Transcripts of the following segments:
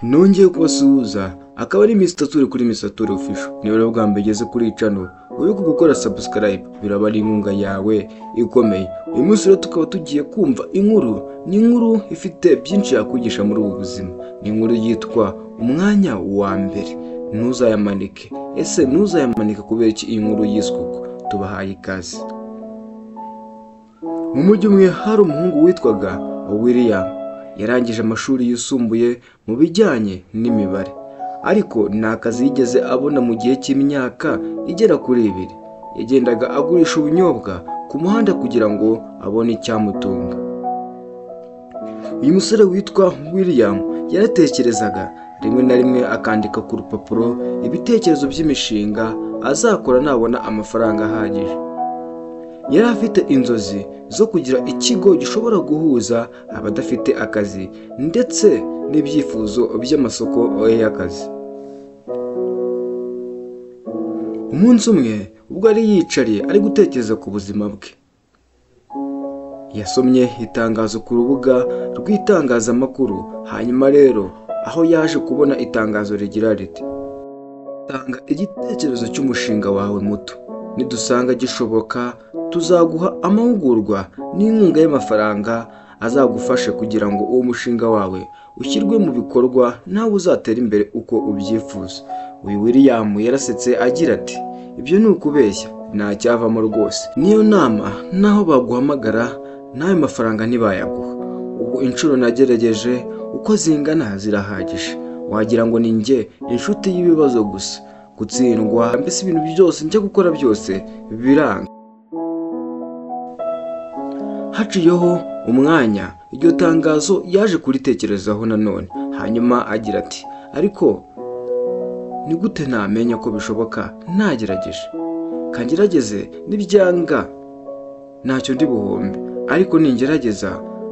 Nongeye kubasuhuza, akaba ari Mr Turi kuri Mr Turi Official. Niba rero bwa mbere ugeze kuri channel, wibuke gukora subscribe, biraba ari inkunga yawe ikomeye. Uyu munsi rero tukaba tugiye kumva inkuru, ni inkuru ifite byinshi yakwigisha muri ubu buzima. Ni inkuru yitwa Umwanya wa Mbere. Ntuzayamanike. Ese ntuzayamanike kubera iki iyi nkuru yiswe uko? Tubahaye ikaze. Mu mujyi umwe hari umuhungu witwaga William. Yarangije amashuri yisumbuye mu bijyanye n'imibare, ariko nta kazi yigeze abona mu gihe cy'imyaka igera kuri 2. Yagendaga agurisha ubunyobwa ku muhanda kugira ngo abone icyamutunga. Uyu musore witwa William yaratekerezaga, rimwe na rimwe akandika ku rupapuro ibitekerezo by'imishinga azakora nabona amafaranga ahagije. Yari afite inzozi zo kugira ikigo gishobora guhuza abadafite akazi ndetse n'ibyifuzo by'amasoko y'akazi. Umunsi umwe ubwo yari yicariye ari gutekereza ku buzima bwe, yasomye itangazo ku rubuga rw'itangazamakuru. Hanyuma rero aho yaje kubona itangazo rigira riti: tanga igitekerezo cy'umushinga wawe muto, nidusanga gishoboka tuzaguha amahugurwa n'inkunga y'amafaranga azagufasha kugira ngo uwo mushinga wawe ushyirwe mu bikorwa nawe uzatera imbere uko ubyifuza. Uyu William yarasetse agira ati: ibyo ni ukubeshya, nta cyavamo rwose. Niyo nama naho baguhamagara n'ayo mafaranga ntibayaguha. Ubu inshuro nagerageje uko zingana zirahagije, wagira ngo ni njye inshuti y'ibibazo gusa, gutsindwa, mbese ibintu byose njya gukora byose biranga. Haciyeho umwanya iryo tangazo yaje kuritekerezaho nanone, hanyuma agira ati: ariko ni gute namenya ko bishoboka nagerageje? Kangerageze, nibyanga ntacyo ndi buhombe, ariko ningerageza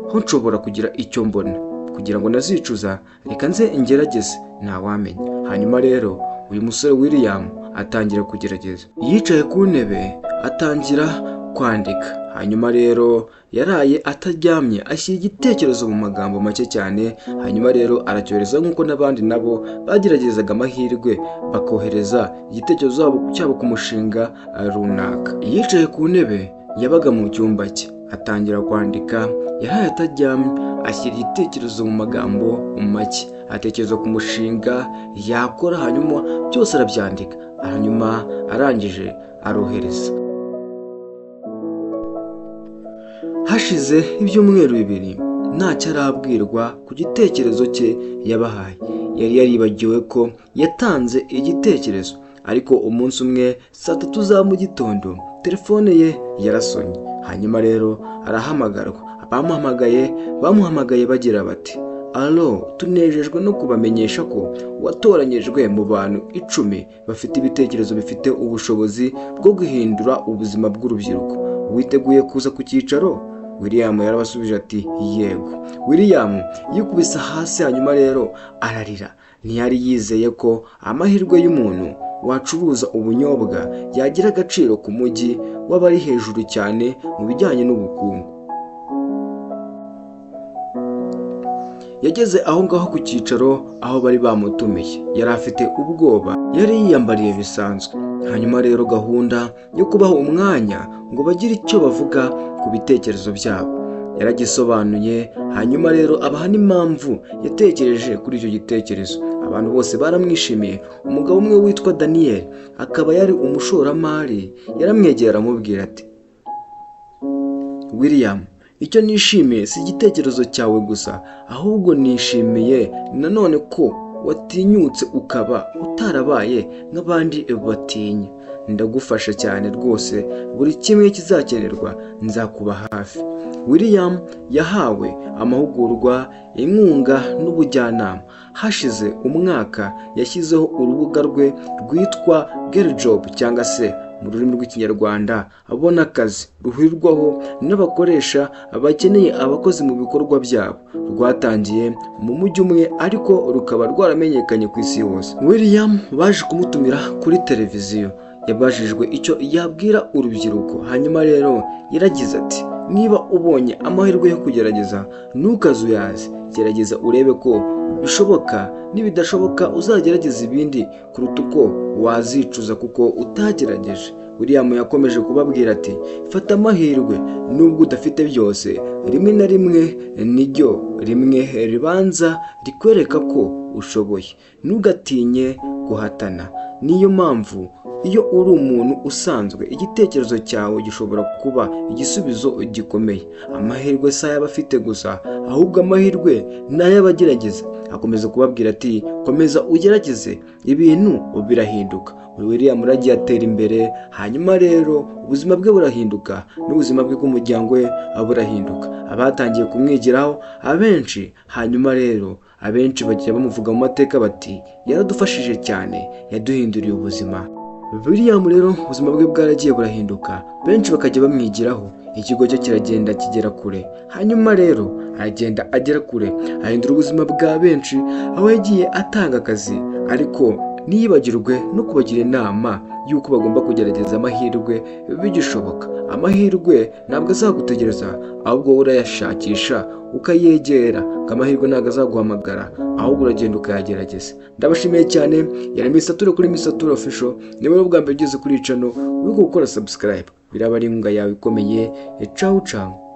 ho nshobora kugira icyo mbona, kugira ngo nazicuza, reka nze ngerageze, ntawamenya. Hanyuma rero uyu musore William atangira kugerageza. Yicaye ku ntebe atangira kwandika. Hanyuma rero yaraye ataryamye, ashyira igitekerezo mu magambo make cyane, hanyuma rero aracyohereza nk'uko n'abandi nabo bageragezaga amahirwe bakohereza igitekerezo cyabo ku mushinga runaka. Yicaye ku ntebe yabaga mu cyumba cye atangira kwandika. Yaraye ataryamye, ashyira igitekerezo mu magambo make, atekereza ku mushinga yakora, hanyuma byose arabyandika, hanyuma arangije arohereza. Hashize ibyumweru 2 ntacyo arabwirwa ku gitekerezo cye yabahaye. Yari yaribagiwe ko yatanze igitekerezo, ariko umunsi umwe saa 3 za mu gitondo telefone ye yarasonye. Hanyuma rero arahamagarwa. Abamuhamagaye bagira bati: alo, tunejejwe no kubamenyesha ko watoranyijwe mu bantu 10 bafite ibitekerezo bifite ubushobozi bwo guhindura ubuzima bw'urubyiruko. Witeguye kuza ku cyicaro? William yarabasubije ati: yego. William yikubise hasi, hanyuma rero ararira. Ntiyari yizeye ko amahirwe y'umuntu wacuruza ubunyobwa yagira agaciro ku mujyi w'abari hejuru cyane mu bijyanye n'ubukungu. Yageze aho ngaho ku cyicaro aho bari bamutumiye, yari afite ubwoba, yari yiyambariye bisanzwe. Hanyuma rero gahunda yo kubaha umwanya ngo bagire icyo bavuga ku bitekerezo byabo yaragisobanuye. Hanyuma rero abaha n'impamvu yatekereje kuri icyo gitekerezo. Abantu bose baramwishimiye. Umugabo umwe witwa Daniel, akaba yari umushoramari, yaramwegera aramubwira ati: William, icyo nishimiye si igitekerezo cyawe gusa, ahubwo nishimiye nanone ko watinyutse ukaba utarabaye nk'abandi batinya. Ndagufasha cyane rwose, buri kimwe kizakenerwa nzakuba hafi. William yahawe amahugurwa, inkunga n'ubujyanama. Hashize umwaka yashyizeho urubuga rwe rwitwa Get Job, cyangwa se mu rurimi rw'Ikinyarwanda abona akazi, ruhurirwaho n'abakoresha bakeneye abakozi mu bikorwa byabo. Rwatangiye mu mujyi umwe, ariko rukaba rwaramenyekanye ku isi hose. William baje kumutumira kuri televiziyo. Yabajijwe icyo yabwira urubyiruko. Hanyuma rero yaragize ati: niba ubonye amahirwe yo kugerageza ntukazuyaze, gerageza urebe ko bishoboka, nibidashoboka uzagerageza ibindi kuruta uko wazicuza kuko utagerageje. William yakomeje kubabwira ati fata amahirwe nubwo udafite byose, rimwe na rimwe niryo rimwe ribanza rikwereka ko ushoboye. Ntugatinye guhatana. Niyo mpamvu iyo uri umuntu usanzwe igitekerezo cyawe gishobora kuba igisubizo gikomeye. Amahirwe si ay'abafite gusa, ahubwo amahirwe ni ay'abagerageza. Akomeza kubabwira ati komeza ugerageze, ibintu birahinduka. William aragiye atera imbere, hanyuma rero ubuzima bwe burahinduka n'ubuzima bwe bw'umuryango we burahinduka. Abatangiye kumwigiraho abenshi, hanyuma rero abenshi bagiye bamuvuga mu mateka bati yaradufashije cyane, yaduhinduriye ubuzima. William rero ubuzima bwe bwaragiye burahinduka, benshi bakajya bamwigiraho, ikigo cye kiragenda kigera kure. Hanyuma rero aragenda agera kure, ahindura ubuzima bwa benshi, aho yagiye atanga akazi, ariko ntiyibagirwe no kubagira inama y'uko bagomba kugerageza amahirwe bigishoboka. Amahirwe ntabwo azagutegereza, ahubwo wowe urayashakisha ukayegera. Amahirwe ntabwo azaguhamagara, ahubwo uragenda ukayagerageza. Ndabashimiye cyane, yari Misature kuri Misature Official. Niba ari ubwa mbere ugeze kuri channel, wibuke gukora subscribe, biraba ari inkunga yawe ikomeye. Ciao ciao.